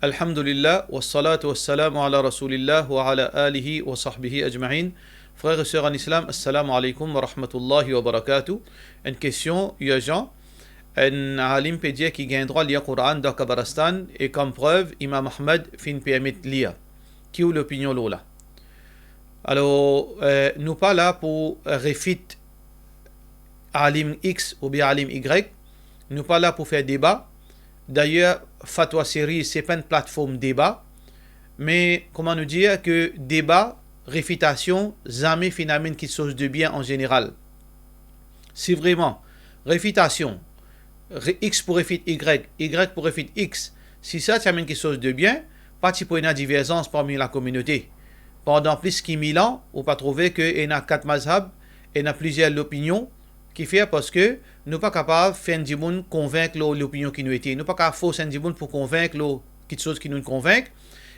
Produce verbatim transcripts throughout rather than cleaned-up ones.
Alhamdulillah, wassalatu wassalamu ala Rasoulillah wa ala alihi wa sahbihi ajmain. Frer e ser an Islam, assalamu alaykum wa rahmatullahi wa barakatuh. Enn kestion irzan. Enn alim pe dir ki gagn drwa lir Koran dan kabaristan e kom prev Imam Ahmad finn permet lir. Ki ou lopinion lor la? Alor, eh, nou pa la pou refit alim X oubien alim Y, nou pa la pou fer deba. Dayer, Fatwa Series se pa enn platform deba, me kouma nou dir ke deba, refitasion, zame finn amenn kiksoz de bien an zeneral. Si vremem refitasion, re-, X pou refit Y, Y pou refit X, si sa ti amenn kiksoz de bien, pa ti pou ena diverzans parmi lakominote. Pandan plis ki mil an, ou pa trouve ke ena kat mazhab, ena plizier lopinion, kifer? Parski nou pa kapav fer enn dimoun konvink lor lopinion ki nou ete. Nou pa kapav fors enn dimoun pou konvink lor kiksoz ki nou konvink,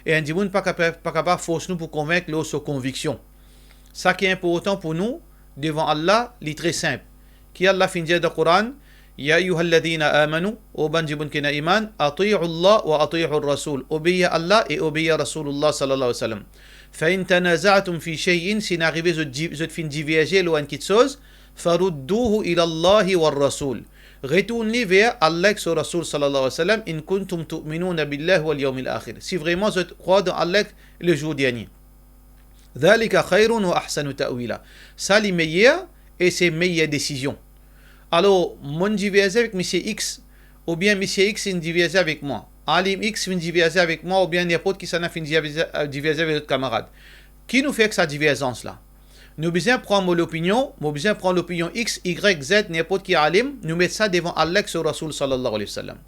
e enn dimoun pa kapav, pa kapav fors nou pou konvink lor so konviksion. Sa ki inportan pou nou devan Allah, li tre sinp. Ki Allah finn dir dan Koran? Ya ayyuhalladhina amanu, o bann dimoun ki ena iman, ati'u Allah wa ati'u Rasoul, obeir Allah e obeir Rasoulullah sallallahu alayhi wa sallam. Fa in tanaza'tum fi shay'in, si inn arive zot di-, zot finn diverze lor enn kiksoz, farudduhu ila Allahi war Rasoul. Retourn li ver Allah ek so Rasoul sallallahu alayhi wa sallam, in kuntum tu'minuna billahi wal yawmil akhir. Si vremem zot krwar dan Allah ek le zour dernie. Dhalika khayrun wa ahsanu ta'wila. Sa li meyer e se meyer desizion. Alor, mo inn diverze avek misie X, oubien misie X inn diverze avek mwa, alim X finn diverze avek mwa, oubien ninport kisannla finn diverze, diverze avek zot kamarad. Ki nou fer ek sa diverzans la? Nou bizin pran mo lopinion, mo bizin pran lopinion X, Y, Z, ninport ki alim, nou met sa devan Allah ek so Rasoul sallallahu alayhi wa sallam.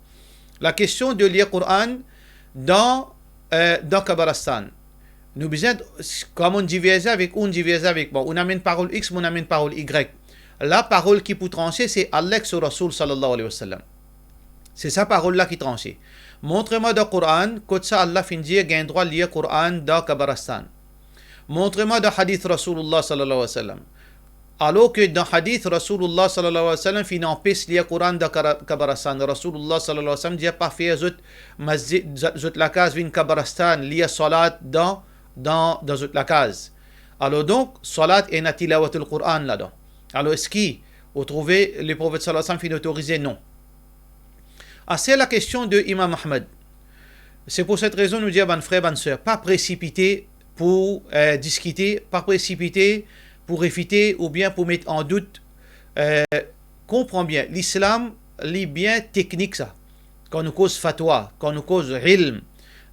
Lakestion de lir Koran dan, eh, dan kabaristan. Nou bizin, kan mo inn diverze avek ou, ou inn diverze avek mwa, ou inn amenn parol X, mo inn amenn parol Y. La, parol ki pou transe, se Allah ek so Rasoul sallallahu alayhi wa sallam. Se sa parol la ki transe. Montre mwa dan Koran kot sa Allah finn dir gagn drwa lir Koran dan kabaristan. Montre mwa dan hadith Rasoulullah sallallahu alayhi wa sallam. Alor ki dan hadith Rasoulullah sallallahu alayhi wa sallam finn anpes lir Koran dan kara-, kabaristan. Rasoulullah sallallahu alayhi wa sallam dir pa fer zot masjid, zot, zot lakaz vinn kabaristan, lir salat dan, dan, dan zot lakaz. Alor donk, salat ena tilawatul Koran ladan. Alor eski ou trouve Leprofet sallallahu alayhi wa sallam finn otorize? Non. Aster lakestion de Imam Ahmad. Se pou set rezon nou dir bann frer, bann ser, pa presipite pou, eh, diskite, pa presipite pou refite oubien pou met an dout. Eh, konpran bien, Lislam, li bien teknik sa. Kan nou koz fatwa, kan nou koz ilm,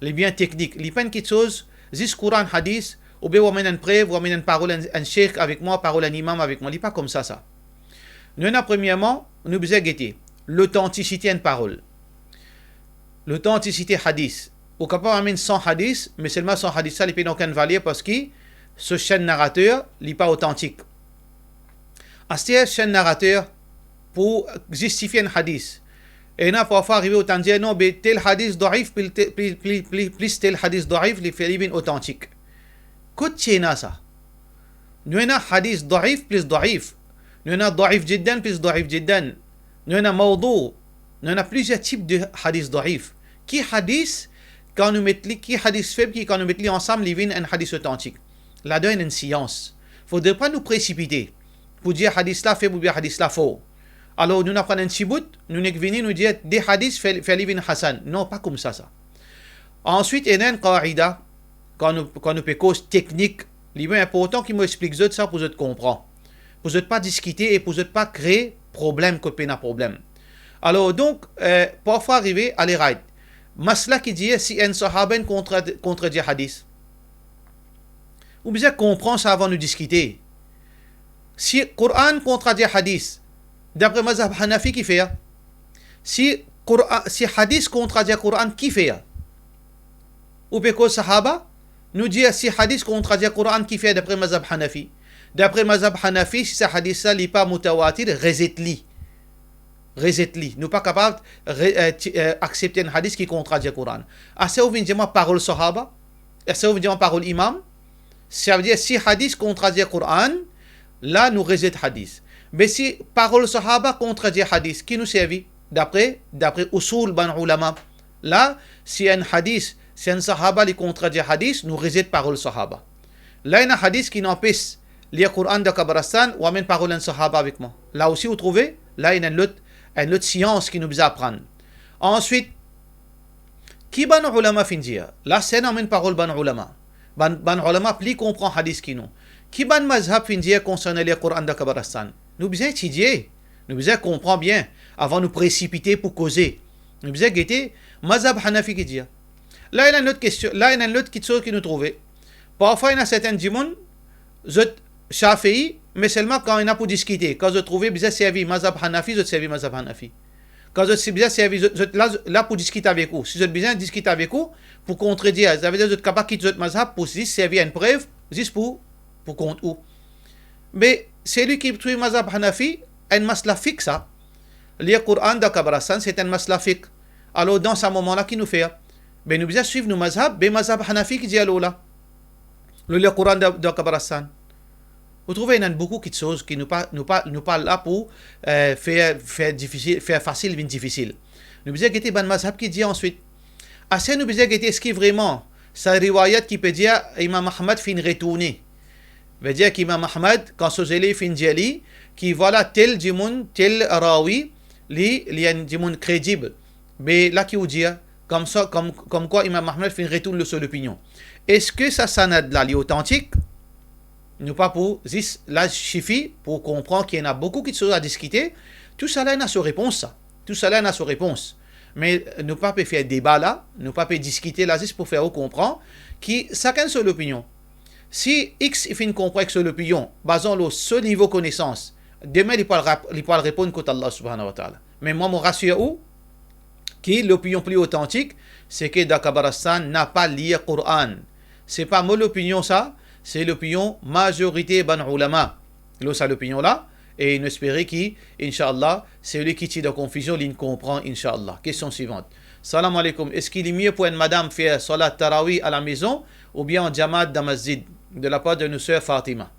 li bien teknik. Li pa enn kiksoz, zis Koran, hadith, oubien ou amenn enn prev, ou amenn enn parol enn, enn sheikh avek mwa, parol enn imam avek mwa. Li pa koumsa sa. Nou ena, premierman, nou bizin gete lotantisite enn parol. Lotantisite hadith. Ou kapav amenn san hadith, me selman san hadith sa, li pena okenn valer parski so chaîne narrateur, li pa otantik. Aster chaîne narrateur pou zistifie enn hadith. Ena parfwa arive ou tann dir, non, be tel hadith daif, pli te-, pli, pli, pli, plis tel hadith daif, li fer li vinn otantik. Kot ti ena sa? Nou ena hadith daif plis daif. Nou ena daif jiddan plis daif jiddan. Nou ena mawdou. Nou ena plizier tip de hadith daif. Ki hadith, kan nou met li, ki hadith feb, ki kan nou met li ansam, li vinn enn hadith otantik? Ladan ena enn sians. Fodre pa nou presipite pou dir hadith la feb oubien hadith la for. Alor, nou aprann enn ti bout, nou nek vini, nou dir de hadith fer, fer li vinn hasan. Non, pa koumsa sa. Answit, ena enn qaida, kan nou, kan nou pe koz teknik, li bien inportan ki mo explik zot sa pou zot konpran. Pou zot pa diskite e pou zot pa kree problem kot pena problem. Alor, donk, eh, parfwa arive, ale right. Masla ki dir si enn sahaba inn kontra-, kontradir hadith. Ou bizin konpran sa avan nou diskite. Si Koran kontradir hadith, dapre mazhab Hanafi, ki fer? Si Koran, si hadith kontradir Koran, ki fer? Ou pe koz sahaba, nou dir si hadith kontradir Koran, ki fer dapre mazhab Hanafi? Dapre mazhab Hanafi, si sa hadith la, li pa mutawatir, rezet li. Rezet li. Nou pa kapav re-, eh, ti-, eh, aksepte enn hadith ki kontradir Koran. Aster ou vinn dir mwa parol sahaba? Aster ou vinn dir mwa parol imam? Savedir, si hadith kontradir Koran, la nou rezet hadith. Me si parol sahaba kontradir hadith, ki nou servi? Dapre, dapre usul bann ulama, La, si enn hadis, si enn sahaba li kontradir hadis, nou rezet parol sahaba. La, ena hadis ki nou anpes lir Koran dan kabaristan, ou amenn parol enn sahaba avek mwa. La osi, ou trouve, la, ena enn lot, enn lot sians ki nou bizin aprann. Answit, ki bann oulama finn dir? La, sena amenn parol bann oulama. Bann, bann oulama pli konpran hadis ki nou. Ki bann mazhab finn dir konsernan lir Koran dan kabaristan? Nou bizin etidie, nou bizin konpran bien avan nou presipite pou koze. Nou bizin gete mazhab Hanafi ki dir. La, ena enn lot kestion, la, ena enn lot kitsoz ki nou trouve. Parfwa, ena sertin dimoun, zot Shafii, me selman kan ena pou diskite, kan zot trouve bizin servi mazhab Hanafi, zot servi mazhab Hanafi. Kan zot bizin servi, zot, zot la, la pou diskit avek ou. Si zot bizin diskit avek ou, pou kontredir, savedir zot kapav kit zot mazhab pou zis servi enn prev, zis pou, pou kont ou. Me selwi ki swiv mazhab Hanafi, enn masla fiqh sa. Lir Koran dan kabaristan, se enn masla fiqh. Alor, dan sa moman la, ki nou fer? Be nou bizin swiv nou mazhab, be mazhab Hanafi ki dir lor la. Lor lir Koran dan, dan kabaristan. Ou trouve, ena boukou kitsoz ki nou pa, nou pa, nou pa la pou, eh, fer, fer difisil, fer fasil vinn difisil. Nou bizin gete bann mazhab ki dir answit. Aster nou bizin gete eski vreman sa riwayat ki pe dir Imam Ahmad finn retourne. Vedir ki Imam Ahmad, kan so zelev finn dir li, ki vwala tel dimoun, tel rawi, li, li enn dimoun kredib. Be la ki ou dir, koumsa, kom, komkwa Imam Ahmad finn retourn lor so lopinion. Eski sa sanad la, li otantik? Nou pa pou zis la sifi pou konpran ki ena boukou kitsoz a diskite. Tousala ena so repons sa. Tousala ena so repons. Me nou pa pe fer deba la, nou pa pe diskite la, zis pou fer ou konpran ki sakenn so lopinion. Si X finn konpran ek so lopinion, bazan lor so nivo konesans, demin li pou al rap-, li pou al reponn kot Allah Subhanahu wa Ta'ala. Me mwa, mo rasir ou ki lopinion pli otantik, se ki dan kabaristan napa lir Koran. Se pa mo lopinion sa, se lopinion mazorite bann oulama lor sa lopinion la, e nou espere ki, inshallah, selwi ki ti dan konfizion, linn konpran, inshallah. Kestion swivant. Salam aleykoum. Eski li mie pou enn madam fer salat tarawih à la maison oubien an jamaat dan masjid? De la part de nou sœur Fatima.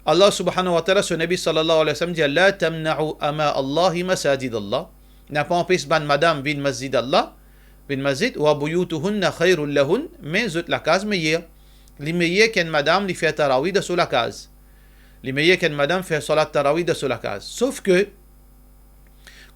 Allah Subhanahu wa Ta'ala, so Nabi sallallahu alayhi wa sallam dir, "La tamna'u ama Allahi masajid Allah." Napa anpes bann madam vinn masjid Allah, vinn masjid, "wa buyutuhunna khayrul lahun", me zot lakaz meyer. Li meyer ki enn madam li fer tarawih dan so lakaz. Li meyer ki enn madam fer salat tarawih dan so lakaz. Sof ki,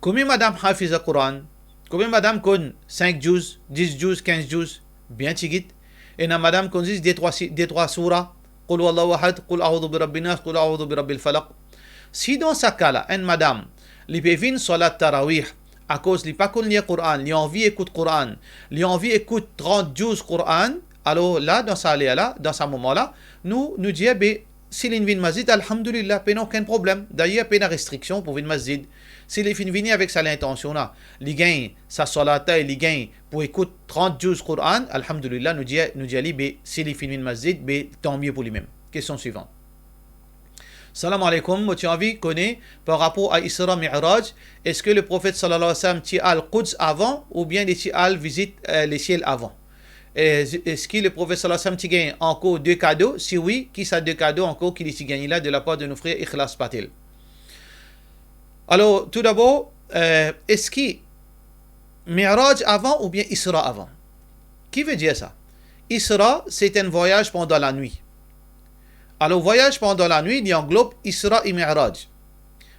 konbien madam hafiz Koran? Konbien madam konn sink juz, dis juz, kinz juz? Bien tigit. Ena madam konn zis de trwa si-, de trwa soura, Qul huwallahu ahad, Qul a'udhu bi rabbin nas, Qul a'udhu bi rabbil falaq. Si dan sa ka la, enn madam, li pe vinn salat tarawih, akoz li pa konn lir Koran, li anvi ekout Koran, li anvi ekout trant juz Koran, alor la, dan sa ler la, dan sa moman la, nou, nou dir, be, si linn vinn masjid, alhamdulillah, pena okenn problem. Dayer, pena restriksion pou vinn masjid. Si li finn vini avek sa lintansion la, li gagn sa salat la e li gagn pou ekout trant juz Koran, alhamdulillah, nou dir, nou dir li, be, si li finn vinn masjid, be, tanmie pou limem. Kestion swivant. Salam aleykoum, mo ti anvi kone par rapor a Isra Mi'raj, eski le Profet sallallahu alayhi wa sallam ti al Quds avan oubien li ti al vizit, eh, lesiel avan? E, eski le Profet sallallahu alayhi wa sallam ti gagn ankor de kado? Si wi, ki sa de kado ankor ki li ti gagn la de la par de nou frer Ikhlas Patel? Alor, toudabor, eh, eski Mi'raj avan oubien Isra avan? Ki vedir sa? Isra, se enn vwayaz pandan lanwit. Alor, vwayaz pandan lanwit, li anglob Isra e Mi'raj.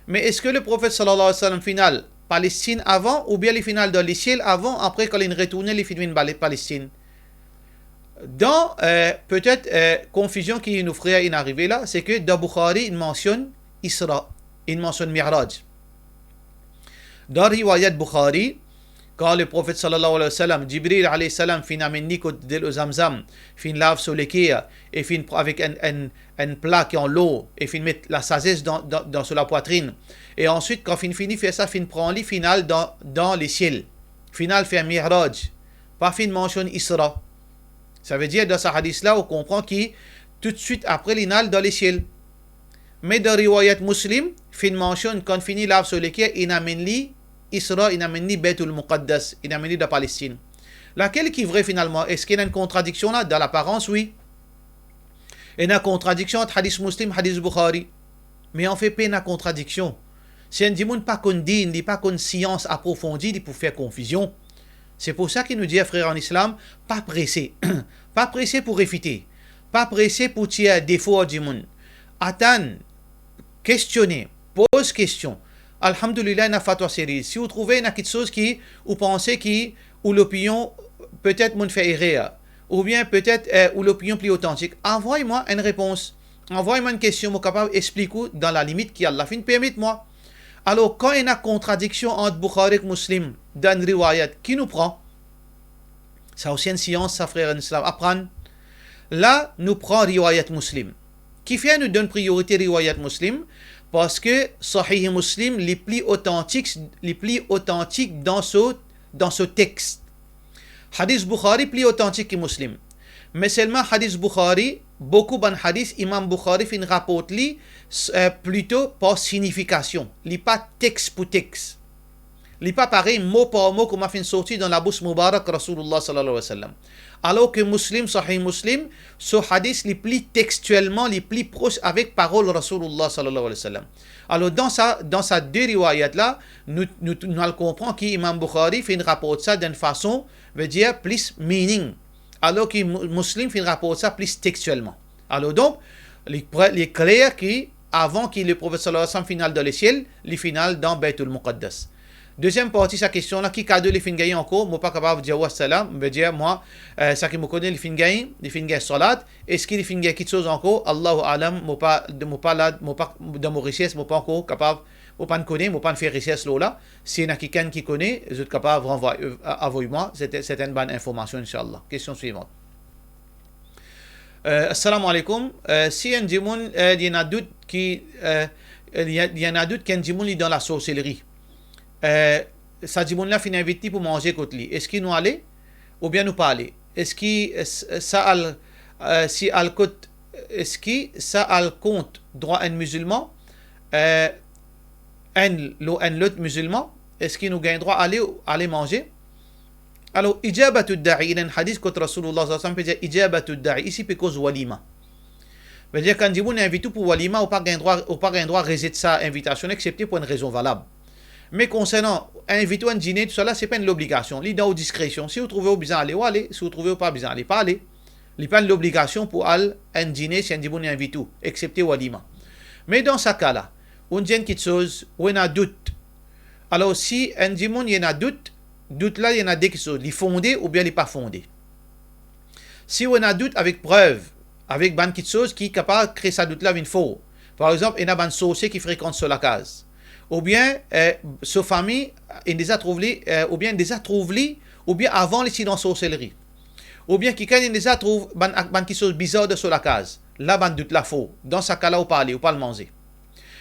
Me eski le Profet sallallahu alayhi wa sallam finn al Palestinn avan, oubien li finn al dan lesiel avan, apre kan linn retourne, li finn vinn Pale-, Palestinn? Dan, eh, petet, eh, konfizion ki nou frer inn arive la, se ki dan Bukhari, inn mansionn Isra, inn mansionn Mi'raj. Dan riwayat Bukhari, kan le Profet sallallahu alayhi wa sallam, Jibril alayhi salam finn amenn li kot delo Zamzam, finn lav so leker e finn pr-, avek enn, enn, enn pla ki an lor e finn met lasazes dan, dan, dan so lapwatrin. E answit, kan finn fini fer sa, finn pran li, finn al dan, dan lesiel. Finn al fer Mi'raj. Pa finn mansionn Isra. Savedir, dan sa hadis la, ou konpran ki toutswit apre, linn al dan lesiel. Me dan riwayat Muslim, finn mansionn, kan fini lav so leker, inn amenn li Isra, inn amenn li Baytul Muqaddas, inn amenn li dan Palestinn. Lakel ki vre finalman? Eski ena enn kontradiksion la? Dan laparans, wi. Ena kontradiksion ant hadis Muslim, hadis Bukhari. Me anfet, pena kontradiksion. Si enn dimoun pa konn din, li pa konn sians aprofondi, li pou fer konfizion. Se pou sa ki nou dir, frer an Islam, pa prese. Pa prese pou refite. Pa prese pou tir defo ar dimoun. Atann, kestione, poz kestion. Alhamdulillah, ena fatwa seri. Si ou trouve ena kiksoz ki ou panse ki ou lopinion, petet mo'nn fer erer, oubien petet, eh, ou lopinion pli otantik, anvoy mwa enn repons. Anvoy mwa enn kestion, mo kapav explik ou dan lalimit ki Allah finn permet mwa. Alor, kan ena kontradiksion ant Bukhari ek Muslim dan enn riwayat, ki nou pran? Sa osi enn sians sa, frer an Islam, aprann. La, nou pran riwayat Muslim. Kifer nou donn priyorite riwayat Muslim? Parski Sahih Muslim, li pli otantik, li pli otantik dan so, dan so text. Hadis Bukhari pli otantik ki Muslim. Me selman hadis Bukhari, boukou bann hadis Imam Bukhari finn raport li, s-, eh, plito par signifikasion. Li pa text pou text. Li pa parey mo par mo kouma finn sorti dan labous Mubarak Rasoulullah sallallahu alayhi wa sallam. Alor ki Muslim, Sahih Muslim, so hadis li pli textielman, li pli pros avek parol Rasoulullah sallallahu alayhi wa sallam. Alor, dan sa, dan sa de riwayat la, nou, nou, nou al konpran ki Imam Bukhari finn raport sa dan enn fason, vedir plis meaning, alor ki Mu-, Muslim finn raport sa plis textielman. Alor donk, li pre-, li kler ki avan ki Leprofet sallallahu alayhi wa sallam finn al dan lesiel, li finn al dan Baytul Muqaddas. Deziem parti sa kestion la, ki kado li finn gagne ankor? Mo pa kapav dir ou sa la, mo pe dir mwa, eh, sa ki mo kone li finn gagne, li finn gagne salat. Eski li finn gagne kiksoz ankor? Allahu alam, mo pa, mo pa la, mo pa, dan mo resers, mo pa ankor kapav, mo pa'nn kone, mo pa'nn fer resers lor la. Si ena kikenn ki kone, zot kapav ranvway, eh, avoy mwa serten, serten bann informasion, inshallah. Kestion swivant. Eh, assalamu alaikum. Eh, si enn dimoun, eh, li ena dout ki, eh, li, li ena dout ki enn dimoun li dan lasorselri. Eh, sa dimoun la finn invit li pou manze kot li. Eski nou ale oubien nou pa ale? Eski, eh, s-, sa al, eh, si al kot, eski sa al kont drwa enn mizilman, eh, enn lor enn lot mizilman, eski nou gagn drwa ale, ale manze? Alor, ijabatud da'i, ena enn hadis kot Rasoulullah sallallahu alayhi wa sallam pe dir ijabatud da'i, isi pe koz walima. Vedir, kan dimoun invit ou pou walima, ou pa gagn drwa, ou pa gagn drwa rezet sa invitasion, exsepte pou enn rezon valab. Me konsernan invit ou enn dine, tousala, se pa enn lobligasion, li dan ou diskresion. Si ou trouve ou bizin ale, ou ale. Si ou trouve ou pa bizin ale, pa ale. Li pa enn lobligasion pou al enn dine si enn dimoun invit ou, exsepte walima. Me dan sa ka la, ou dir enn kiksoz, ou ena dout. Alor, si enn dimoun li ena dout, dout la, li ena de kiksoz, li fonde oubien li pa fonde. Si ou ena dout avek prev, avek bann kiksoz ki kapav kre sa dout la vinn for. Par exanp, ena bann sorsie ki frekant so lakaz. Oubien, eh, so fami, inn deza trouv li, eh, oubien inn deza trouv li, oubien avan li ti dan sorselri. Oubien kikenn inn deza trouv bann, bann kiksoz bizar dan so lakaz. La, bann dout la for. Dan sa ka la, ou pa ale, ou pa al manze.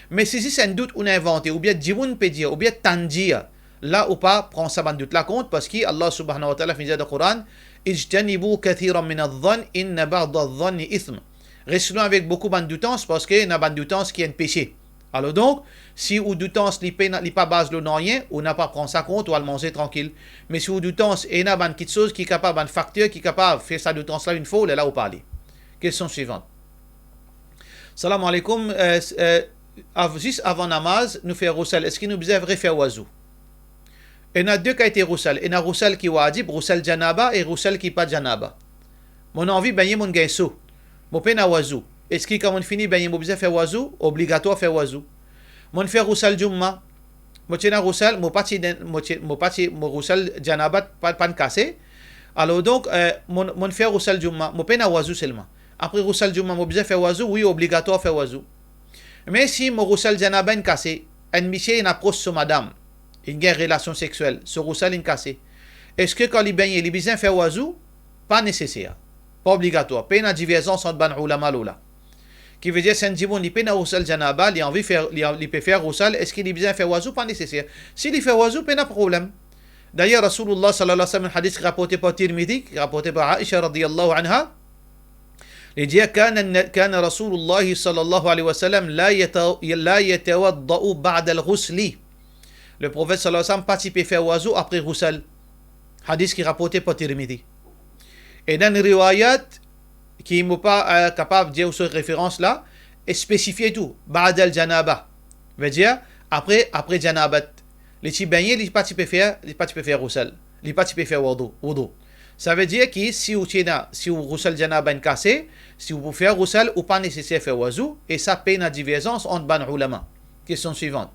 Me si zis enn dout ou'nn invante, oubien dimoun pe dir, oubien tann dir, la ou pa pran sa bann dout la kont, parski Allah subhanahu wa ta'ala finn dir dan Koran, ijtanibu kathiran minaz zann, inna ba'daz-zanni ithm. Res lwin avek boukou bann doutans, parski ena bann doutans ki enn pese. Alor donk, si ou doutans li pena, li pa baz lor nanye, ou napa pran sa kont, ou al manze trankil. Me si ou doutans ena bann kiksoz ki kapav, bann fakter ki kapav fer sa doutans la vinn for, lerla ou pa ale. Kestion swivant. Salam aleykoum, eh, s-, eh, av-, zis avan namaz, nou fer rousal, eski nou bizin refer wazou? Ena de kalite rousal, ena rousal ki wajib, rousal janaba e rousal ki pa janaba. Mo'nn anvi bengn, mo'nn gagn so. Mo pena wazou. Eski kan mo'nn fini bengn, mo bizin fer wazou? Obligatwar fer wazou. Mo'nn fer rousal joumma. Mo ti ena rousal, mo pa ti, mo ti, mo pa ti, mo rousal janaba pa, pa'nn kase. Alor donk, eh, mo'nn, mo'nn fer rousal joumma, mo pena wazou selman. Apre rousal joumma, mo bizin fer wazou? Wi, obligatwar fer wazou. Me si mo rousal janaba inn kase, enn misie inn apros so madam, inn gagn relasion sexiel, so rousal inn kase. Eski kan li bengn, li bizin fer wazou? Pa neseser. Pa obligatwar. Pena diverzans ant bann oulama lor la. Ki vedir si enn dimoun li pena rousal janaba, li anvi fer, li, li pe fer rousal, eski li bizin fer wazou? Pa neseser. Si li fer wazou, pena problem. Dayer, Rasoulullah sallallahu alayhi wa sallam, hadis ki raporte par Tirmidhi, ki raporte par Aisha radiyallahu anha, li dir, kana, kana Rasoulullah sallallahu alayhi wa sallam la yata-, la yatawadda'u ba'dal ghusli. Leprofet sallallahu alayhi wa sallam pa ti pe fer wazou apre rousal. Hadis ki raporte par Tirmidhi. Ena enn riwayat ki mo pa, eh, kapav dir ou so referans la, e spesifie tou, ba'dal janaba. Vedir, apre, apre janabat. Li ti bengn, li pa ti pe fer, li pa ti pe fer rousal. Li pa ti pe fer wodou, wodou. Savedir ki si ou ti ena, si ou ghusl janaba inn kase, si ou pou fer ghusl, ou pa neseser fer wodou, e sa pena diverzans ant bann oulama. Kestion swivant.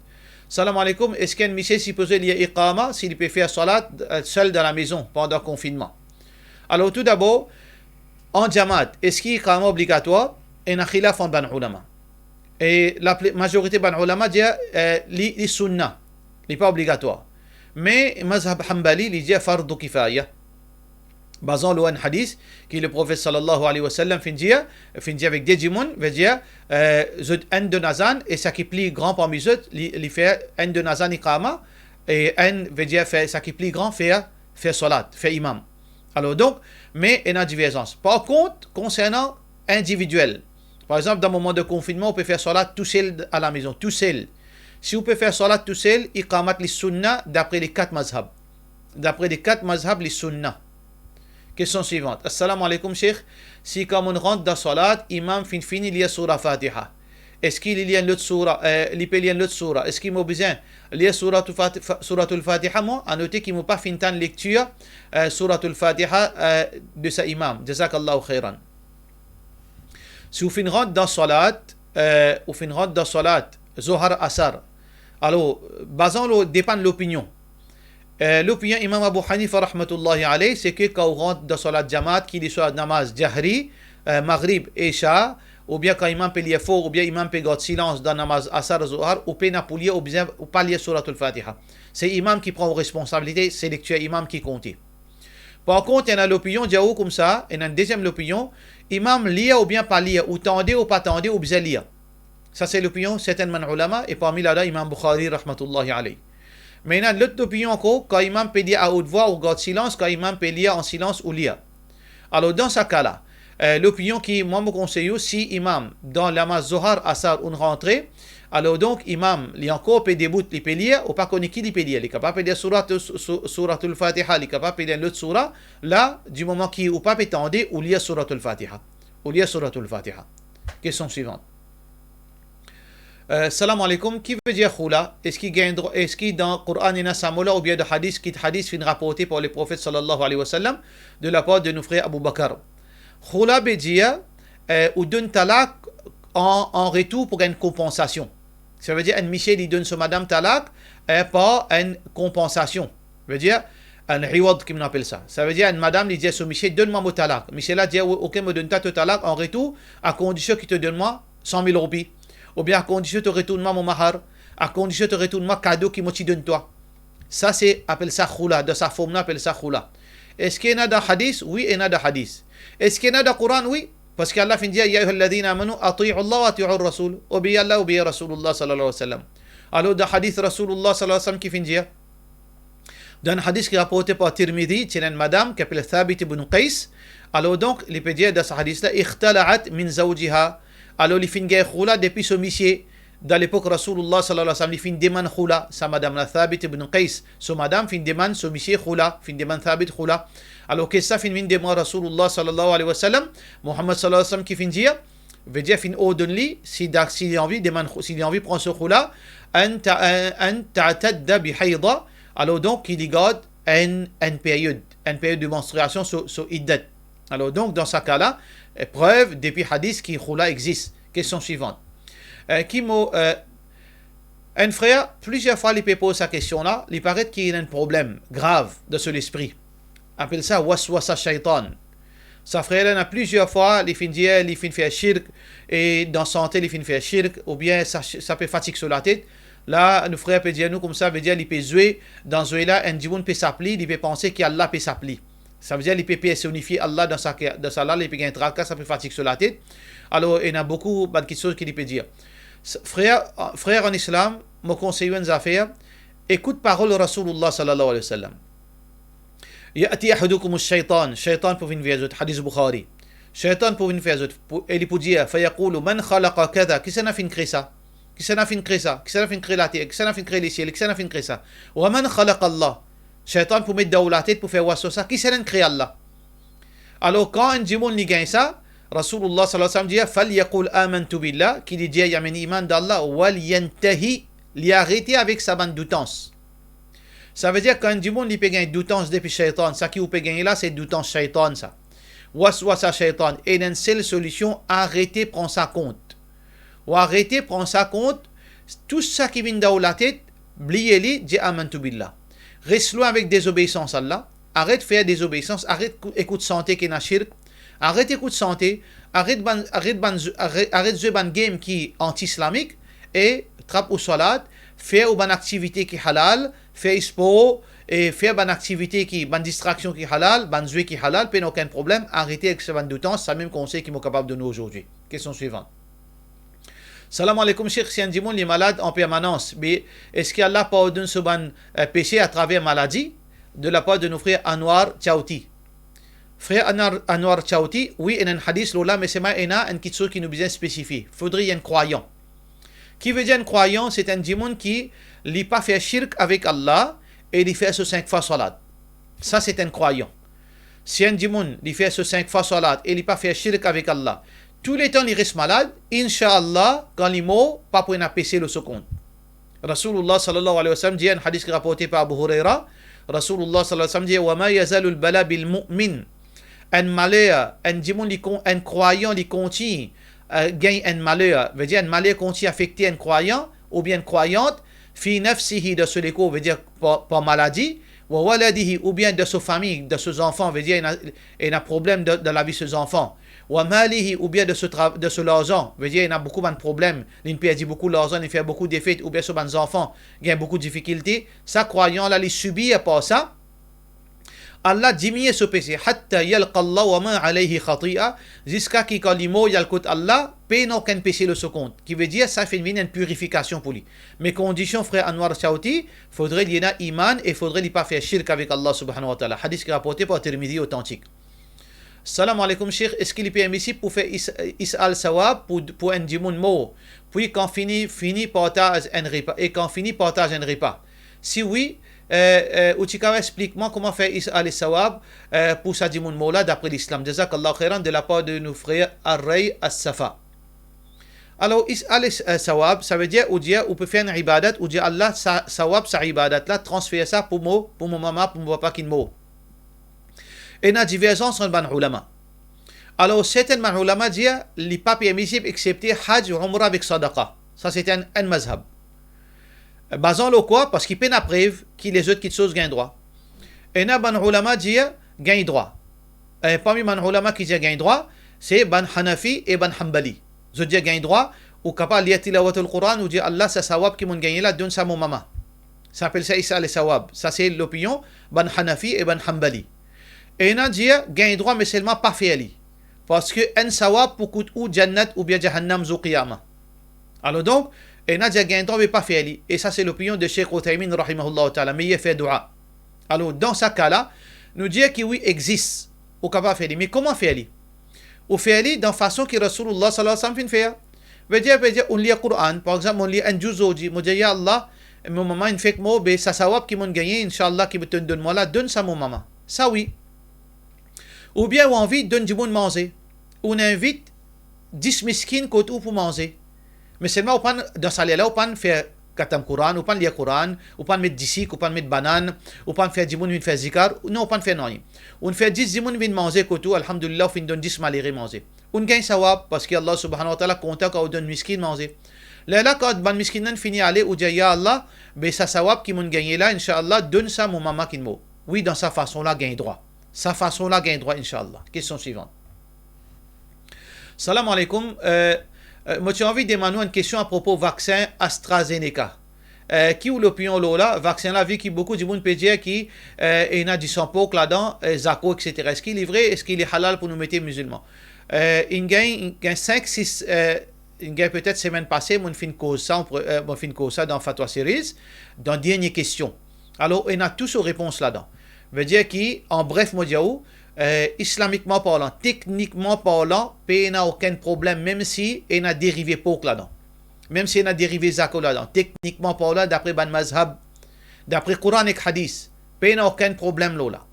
Salam aleykoum, eski enn misie sipoze lir iqama si li pe fer salat, eh, sel dan lamezon pandan konfinnman? Alor, toudabor, an jamaat, eski iqama obligatwar? Ena khilaf ant bann oulama. E lapli-, mazorite bann oulama dir, eh, li, li sunna, li pa obligatwar. Me mazhab Hanbali, li dir fardu kifaya. Bazan lor enn hadis ki Leprofet sallallahu alayhi wa sallam finn dir, finn dir avek de dimoun, vedir, eh, zot enn donn azan, e sa ki pli gran parmi zot, li, li fer enn donn azan iqama, e enn, vedir fer sa ki pli gran, fer, fer salat, fer imam. Alor donk, me ena diverzans. Par kont, konsernan individiel, par exanp, dan moman de konfinnman, ou pe fer salat tousel alamezon, tousel. Si ou pe fer salat tousel, iqamat li sunna dapre le kat mazhab. Dapre le kat mazhab, li sunna. Kestion swivant. Assalamu alaikum, Sheikh. Si kan monn rant dan salat, imam finn fini lir soura Fatiha, eski li lir enn lot soura, eh, li pe lir enn lot soura? Eski mo bizin lir Souratul Fati-, Fa-, Souratul Fatiha mwa? Anote ki mo pa finn tann lektir, eh, Souratul Fatiha, eh, de sa imam. Jazakallahu khairan. Si ou finn rant dan salat, eh, ou finn rant dan salat, Zohar, Asar. Alor, bazan lor, depann lopinion. Eh, lopinion Imam Abu Hanifa rahmatullahi alayh, se ke kan ou rant dan salat jamaat, ki li swa namaz jahri, eh, Maghrib, Isha, oubien kan imam pe lir for, oubien imam pe gard silans dan namaz Asar, Zohar, ou pena pou lir, ou bizin, ou pa lir Souratul Fatiha. Se imam ki pran ou responsabilite, se lektir imam ki konte. Par kont, ena lopinion dir ou koumsa, ena enn deziem lopinion, imam lir oubien pa lir, ou tande ou pa tande, ou bizin lir. Sa se lopinion sertenn bann oulama, e parmi ladan Imam Bukhari rahmatullahi alayh. Me ena lot lopinion ankor, kan imam pe lir a haute voix, ou gard silans, kan imam pe lir an silans, ou lir. Alor, dan sa ka la, eh, lopinion ki mwa mo konsey ou, si imam, dan namaz Zohar, Asar, ou'nn rantre, alor donk, imam, li ankor pe debout, li pe lir, ou pa kone ki li pe lir, li kapav pe lir Sourat-, Sou-, Souratul Fatiha, li kapav pe lir enn lot soura, la, dimoman ki ou pa pe tande, ou lir Souratul Fatiha. Ou lir Souratul Fatiha. Kestion swivant. Eh, salam alaikum, ki vedir khula? Eski gagn dro-, eski dan Koran ena sa mo la, oubien dan hadis, ki hadis finn raporte par Leprofet sallallahu alayhi wa sallam, de lapar de nou frer Abu Bakar? Khula vedir, eh, ou donn talak an, an retour pou gagn konpansasion. Savedir enn misie li donn so madam talak, eh, par enn konpansasion. Vedir, enn iwad ki nou apel sa. Savedir enn madam li dir so misie, "Donn mwa mo talak." Misie la dir, "O-, oke, mo donn twa to talak, an retour, a kondision ki to donn mwa san mil roupi, oubien a kondision to retourn mwa mo mahar, a kondision to retourn mwa kado ki mo ti donn twa." Sa se apel sa khula, dan sa form la apel sa khula. Eski ena dan hadis? Wi, ena dan hadis. Eski ena dan Koran? Wi, parski Allah finn dir, "Ya ayyuhalladhina amanu, ati'u Allah wa ati'ur Rasul." Obeir Allah, obeir Rasulullah sallallahu alayhi wa sallam. Alor, dan hadis Rasulullah sallallahu alayhi wa sallam ki finn dir, dan hadis ki raporte par Tirmidhi, ti ena enn madam ki apel Thabit ibn Qais. Alor donk, li pe dir dan sa hadis la, "Ikhtala'at min zawjiha." Alor, li finn gagn khula depi so misie. Dan lepok Rasulullah sallallahu alayhi wa sallam, li finn demann khula, sa madam la, Thabit ibn Qais, so madam finn demann so misie khula, finn demann Thabit khula. Alor, ki sa finn vinn devan Rasulullah sallallahu alayhi wa sallam, Muhammad sallallahu alayhi wa sallam ki finn dir, vedir finn ordonn li, si da-, si li anvi demann khou-, si li anvi pran so khula, an ta-, an, an ta'tadda bi hayda, alor donk, ki li gard enn, enn period, enn period de manstriasion, so, so iddat. Alor donk, dan sa ka la, eh, prev depi hadis ki khula exis. Kestion swivant. Eh, ki mo, eh, enn frer, plizier fwa li pe poz sa kestion la, li paret ki ena enn problem grav dan so lespri. Apel sa waswasa shaytan. Sa frer la, ena plizier fwa, li finn dir, li finn fer shirk, e dan sante, li finn fer shirk, oubien sa, sa pe fatig so latet. La, nou frer pe dir nou koumsa, vedir li pe zwe dan zwe la, enn dimoun pe sap li, li pe panse ki Allah pe sap li. Savedir li pe personifie Allah dan sa ke, dan sa la, li pe gagn traka, sa pe fatig so latet. Alor, ena boukou bann kiksoz ki li pe dir. S-, frer, frer an Islam, mo konsey ou enn zafer, ekout parol Rasulullah sallallahu alayhi wa sallam. "Ya'ti ahadukumu shaytan", shaytan pou vinn ver zot, hadis Bukhari. Shaytan pou vinn ver zot, pou, e li pou dir, "Fa yaqulu, man khalaqa kadha?" Kisannla finn kre sa? Kisannla finn kre sa? Kisannla finn kre later? Kisannla finn kre lesiel? Kisannla finn kre sa? "Wa man khalaqa Allah?" Shaytan pou met dan ou latet pou fer waswasa, kisannla inn kre Allah? Alor, kan enn dimoun li gagn sa, Rasulullah sallallahu alayhi wa sallam dir, "Falyaqul amantu billah", ki li dir, "Li amenn iman dan Allah, wal yantahi", li arete avek sa bann doutans. Savedir kan enn dimoun li pe gagn doutans depi shaytan, sa ki ou pe gagne la, se doutans shaytan sa. Waswasa shaytan, ena enn sel solision, arete pran sa kont. Ou arete pran sa kont, tou sa ki vinn dan ou latet, bliye li, dir amantu billah. Res lwin avek dezobeisans Allah, aret fer dezobeisans, aret kou-, ekout sante ki ena shirk, aret ekout sante, aret bann, aret bann, aret, aret zwe bann game ki anti-islamik, e trap ou swalat, fer ou bann aktivite ki halal, fer spor, e fer bann aktivite ki, bann distraksion ki halal, bann zwe ki halal, pena okenn problem, arete ek sa bann doutans, sa mem konsey ki mo kapav donn ou azordi. Kestion swivan. Salam aleykoum, Sheikh, si enn dimoun li malad an permanans, be, eski Allah pardonn so bann, eh, pese atraver maladi? De la par de nou frer Anwar Chauti. Frer Anar-, Anwar Chauti, wi, ena enn hadis lor la, me selman ena enn kiksoz ki nou bizin spesifie. Fodre li enn krwayan. Ki vedir enn krwayan? Se enn dimoun ki li pa fer shirk avek Allah e li fer so sink fwa swalat. Sa se enn krwayan. Si enn dimoun li fer so sink fwa swalat e li pa fer shirk avek Allah, touletan li res malad, inshallah, kan li mor, pa pou ena pese lor so kont. Rasoulullah sallallahu alayhi wa sallam dir, enn hadis ki raporte par Abu Huraira, Rasoulullah sallallahu alayhi wa sallam dir, "Wa ma yazalul bala bil mu'min." Enn maler, enn dimoun li kon-, enn krwayan li kontign, eh, gagn enn maler, vedir enn maler kontign afekte enn krwayan oubien enn krwayant, fi nafsihi, dan so lekor, vedir par, par maladi, wa waladihi, oubien dan so fami, dan so zanfan, vedir ena, ena problem dan, dan lavi so zanfan, wa malihi, oubien dan so tra-, dan so larzan, vedir ena boukou bann problem, li perdi boukou larzan, li fer boukou defet, oubien so bann zanfan gagn boukou difikilte, sa krwayan la li sibir par sa, Allah diminie so pese, hatta yalqa Allah wa ma alayhi khatia, ziska ki kan li mor, li al kot Allah, pena okenn pese lor so kont. Ki vedir sa finn vinn enn pirifikasion pou li. Me kondision, frer Anwar Chauti, fodre li ena iman e fodre li pa fer shirk avek Allah subhanahu wa taala. Hadis ki raporte par Tirmizi, otantik. Salam aleykoum, Sheikh, eski li permisib pou fer is-, isal sawab pou, pou enn dimoun mor, pwi kan fini, fini partaz enn repa, e kan fini partaz enn repa? Si wi, eh, eh, ou ti kapav explik mwa kouma fer isal sawab, eh, pou sa dimoun mor la dapre Lislam? Jazakallahu khairan, de la par de nou frer Array As-Safa. Alor, isal, eh, sawab, savedir ou dir ou pe fer enn ibadat, ou dir Allah, sa, sawab sa ibadat la, transfer sa pou mo, pou mo mama, pou mo papa ki mor. Ena diverzans ant bann oulama. Alor, sertin bann oulama dir li pa permisib exsepte haj, oumra avek sadaqa. Sa se enn, enn mazhab. Bazan lor kwa? Parski pena prev ki lezot kiksoz gagn drwa. Ena bann oulama dir gagn drwa. E parmi bann oulama ki dir gagn drwa, se bann Hanafi e bann Hanbali. Zot dir gagn drwa, ou kapav lir tilawatul Quran, ou dir Allah, sa sawab ki mo'nn gagne la, donn sa mo mama. Sa apel sa isal sawab. Sa se lopinion bann Hanafi e bann Hanbali. Ena dir gagn drwa, me selman pa fer li. Parski enn sawab pou kout ou jannat oubien jahannam zour qiyama. Alor donk, ena dir gagn drwa, me pa fer li. E sa se lopinion de Sheikh Uthaymin rahimahullah taala, me li fer doua. Alor, dan sa ka la, nou dir ki wi, exis, ou kapav fer li. Me kouma fer li? Ou fer li dan fason ki Rasoulullah sallallahu alayhi wa sallam finn fer. Vedir, vedir, ou lir Quran, par exanp, mo lir enn juz zordi, mo dir, "Ya Allah, mo mama inn fek mor, be sa sawab ki mo'nn gagne, inshallah, ki to'nn donn mwa la, donn sa mo mama." Sa wi. Oubien ou anvi donn dimoun manze. Ou invit dis miskin kot ou pou manze. Me selman ou pa'nn, dan sa ler la, ou pa'nn fer khatam Quran, ou pa'nn lir Quran, ou pa'nn met disik, ou pa'nn met banann, ou pa'nn fer dimoun vinn fer zikar, non, ou pa'nn fer nanye. Ou fer dis dimoun vinn manze kot ou, alhamdulillah, ou finn donn dis malere manze. Ou gagn sawab, parski Allah subhanahu wa taala kontan kan ou donn miskin manze. Lerla kan bann miskin la fini ale, ou dir, "Ya Allah, be sa sawab ki mo'nn gagne la, inshallah, donn sa mo mama ki mor." Wi, dan sa fason la gagn drwa. Sa fason la gagn drwa, inshallah. Kestion swivan. Salam aleykoum. Eh, eh, mo ti anvi demann ou enn kestion apropo vaksin AstraZeneca. Eh, ki ou lopinion lor la, vaksin la, vi ki boukou dimoun pe dir ki, eh, ena disan pork ladan, eh, zako, et cetera. Eski li vre? Eski li halal pou nou mete mizilman? Eh, inn gagn, inn gagn sink, sis, eh, inn gagn petet semenn pase, mo'nn finn koz sa, eh, mo'nn finn koz sa dan Fatwa Series, dan dernie kestion. Alor, ena tou so repons ladan. Vedir ki, an bref, mo dir ou, eh, islamikman parlan, teknikman parlan, pena okenn problem, mem si ena derive pork ladan. Mem si ena derive zako ladan, teknikman parlan, dapre bann mazhab, dapre Quran ek Hadis, pena okenn problem lor la.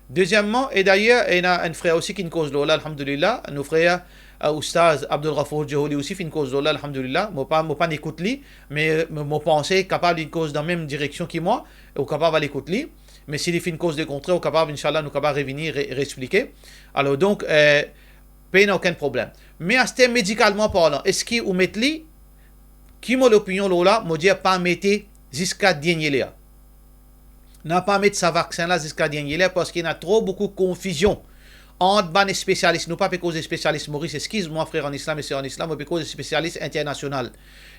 Dezieman, e dayer, ena enn frer osi ki'nn koz lor la, alhamdulillah, nou frer, eh, Oustaz Abdul Ghafour Joholi osi finn koz lor la, alhamdulillah. Mo pa, mo pa'nn ekout li, me, me mo panse kapav li'nn koz dan mem direksion ki mwa, ou kapav al ekout li. Me si li finn koz lekontrè, ou kapav, inshallah, nou kapav revini, re-, reexplike. Alor, donk, eh, pena okenn problem. Me aster, medikalman parlan, eski ou met li? Ki mo lopinion lor la? Mo dir pa mete ziska dernie ler. Na pa met sa vaksin la ziska dernie ler, parski ena tro boukou konfizion ant bann spesialis. Nou pa pe koz spesialis Moris, eskiz mwa, frer an Islam e ser an Islam, mo pe koz spesialis internasional.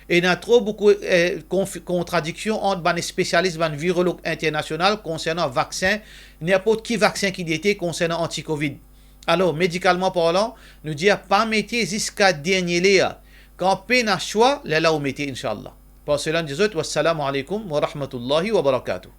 Ena tro boukou, eh, konf-, kontradiksion ant bann spesialis, bann virolog internasional konsernan vaksin, ninport ki vaksin ki li ete, konsernan anti-Covid. Alor, medikalman parlan, nou dir pa mete ziska dernie ler. Kan pena swa, lerla ou mete, inshallah. Par sela, nou dir zot, wassalamu alaikum wa rahmatullahi wa barakatuh.